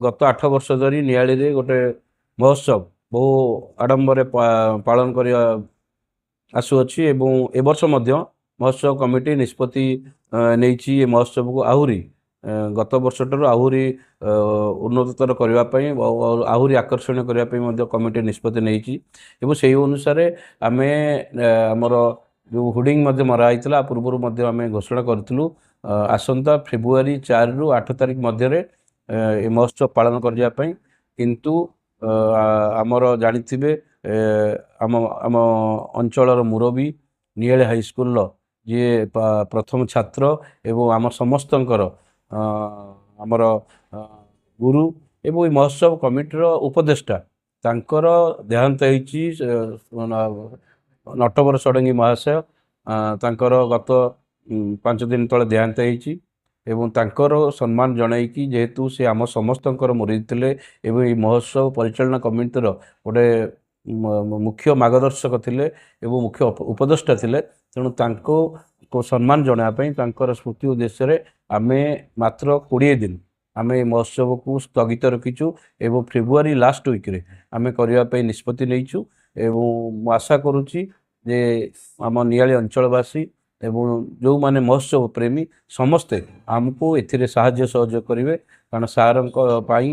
ଗତ 8 ବର୍ଷ ଧରି ନିଆଳିରେ ଗୋଟେ ମହୋତ୍ସବ ବହୁ ଆଡ଼ମ୍ବରେ ପାଳନ କରିବା ଆସୁଅଛି ଏବଂ ଏ ବର୍ଷ ମଧ୍ୟ ମହୋତ୍ସବ କମିଟି ନିଷ୍ପତ୍ତି ନେଇଛି ଏ ମହୋତ୍ସବକୁ ଆହୁରି ଗତ ବର୍ଷଠାରୁ ଆହୁରି ଉନ୍ନତତର କରିବା ପାଇଁ, ଆହୁରି ଆକର୍ଷଣୀୟ କରିବା ପାଇଁ ମଧ୍ୟ କମିଟି ନିଷ୍ପତ୍ତି ନେଇଛି। ଏବଂ ସେହି ଅନୁସାରେ ଆମେ ଆମର ଯେଉଁ ହୋର୍ଡ଼ିଂ ମଧ୍ୟ ମରା ହେଇଥିଲା, ପୂର୍ବରୁ ମଧ୍ୟ ଆମେ ଘୋଷଣା କରିଥିଲୁ, ଆସନ୍ତା ଫେବୃଆରୀ 4ରୁ 8 ତାରିଖ ମଧ୍ୟରେ ଏ ମହୋତ୍ସବ ପାଳନ କରାଯିବା ପାଇଁ। କିନ୍ତୁ ଆମର ଜାଣିଥିବେ, ଆମ ଅଞ୍ଚଳର ମୁରବୀ, ନିଆଳି ହାଇସ୍କୁଲର ଯିଏ ପ୍ରଥମ ଛାତ୍ର ଏବଂ ଆମ ସମସ୍ତଙ୍କର ଆମର ଗୁରୁ ଏବଂ ଏ ମହୋତ୍ସବ କମିଟିର ଉପଦେଷ୍ଟା, ତାଙ୍କର ଦେହାନ୍ତ ହେଇଛି। ନଟବର ଷଡ଼ଙ୍ଗୀ ମହାଶୟ, ତାଙ୍କର ଗତ 5 ଦିନ ତଳେ ଦେହାନ୍ତ ହେଇଛି। ଏବଂ ତାଙ୍କର ସମ୍ମାନ ଜଣାଇକି, ଯେହେତୁ ସେ ଆମ ସମସ୍ତଙ୍କର ମୁରବୀ ଥିଲେ ଏବଂ ଏହି ମହୋତ୍ସବ ପରିଚାଳନା କମିଟିର ଗୋଟେ ମୁଖ୍ୟ ମାର୍ଗଦର୍ଶକ ଥିଲେ ଏବଂ ମୁଖ୍ୟ ଉପଦେଷ୍ଟା ଥିଲେ, ତେଣୁ ତାଙ୍କୁ ସମ୍ମାନ ଜଣାଇବା ପାଇଁ, ତାଙ୍କର ସ୍ମୃତି ଉଦ୍ଦେଶ୍ୟରେ ଆମେ ମାତ୍ର 20 ଦିନ ଆମେ ଏ ମହୋତ୍ସବକୁ ସ୍ଥଗିତ ରଖିଛୁ ଏବଂ ଫେବୃଆରୀ ଲାଷ୍ଟ ୱିକ୍ରେ ଆମେ କରିବା ପାଇଁ ନିଷ୍ପତ୍ତି ନେଇଛୁ। ଏବଂ ମୁଁ ଆଶା କରୁଛି ଯେ ଆମ ନିଆଳି ଅଞ୍ଚଳବାସୀ ଏବଂ ଯେଉଁମାନେ ମହୋତ୍ସବ ପ୍ରେମୀ ସମସ୍ତେ ଆମକୁ ଏଥିରେ ସାହାଯ୍ୟ ସହଯୋଗ କରିବେ, କାରଣ ସାରଙ୍କ ପାଇଁ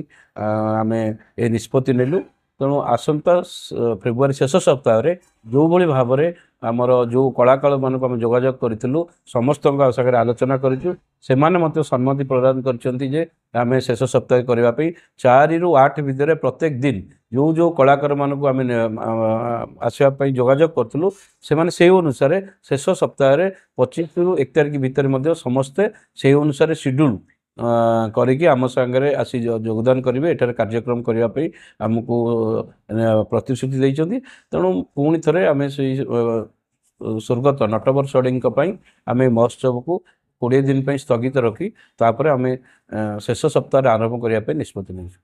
ଆମେ ଏ ନିଷ୍ପତ୍ତି ନେଲୁ। ତେଣୁ ଆସନ୍ତା ଫେବୃଆରୀ ଶେଷ ସପ୍ତାହରେ ଯେଉଁଭଳି ଭାବରେ ଆମର ଯେଉଁ କଳାକାରମାନଙ୍କୁ ଆମେ ଯୋଗାଯୋଗ କରିଥିଲୁ, ସମସ୍ତଙ୍କ ସାଙ୍ଗରେ ଆଲୋଚନା କରିଛୁ, ସେମାନେ ମଧ୍ୟ ସମ୍ମତି ପ୍ରଦାନ କରିଛନ୍ତି ଯେ ଆମେ ଶେଷ ସପ୍ତାହରେ କରିବା ପାଇଁ। 4ରୁ 8 ଭିତରେ ପ୍ରତ୍ୟେକ ଦିନ ଯେଉଁ ଯେଉଁ କଳାକାରମାନଙ୍କୁ ଆମେ ଆସିବା ପାଇଁ ଯୋଗାଯୋଗ କରିଥିଲୁ, ସେମାନେ ସେଇ ଅନୁସାରେ ଶେଷ ସପ୍ତାହରେ 25ରୁ 1 ତାରିଖ ଭିତରେ ମଧ୍ୟ ସମସ୍ତେ ସେଇ ଅନୁସାରେ ସିଡ୍ୟୁଲ୍ କରିକି ଆମ ସାଙ୍ଗରେ ଆସି ଯୋଗଦାନ କରିବେ, ଏଠାରେ କାର୍ଯ୍ୟକ୍ରମ କରିବା ପାଇଁ ଆମକୁ ପ୍ରତିଶ୍ରୁତି ଦେଇଛନ୍ତି। ତେଣୁ ପୁଣି ଥରେ ଆମେ ସେଇ ସ୍ୱର୍ଗତ ନଟବର ଷଡ଼ଙ୍ଗୀଙ୍କ ପାଇଁ ଆମେ ମହୋତ୍ସବକୁ 20 ଦିନ ପାଇଁ ସ୍ଥଗିତ ରଖି ତାପରେ ଆମେ ଶେଷ ସପ୍ତାହରେ ଆରମ୍ଭ କରିବା ପାଇଁ ନିଷ୍ପତ୍ତି ନେଇଛୁ।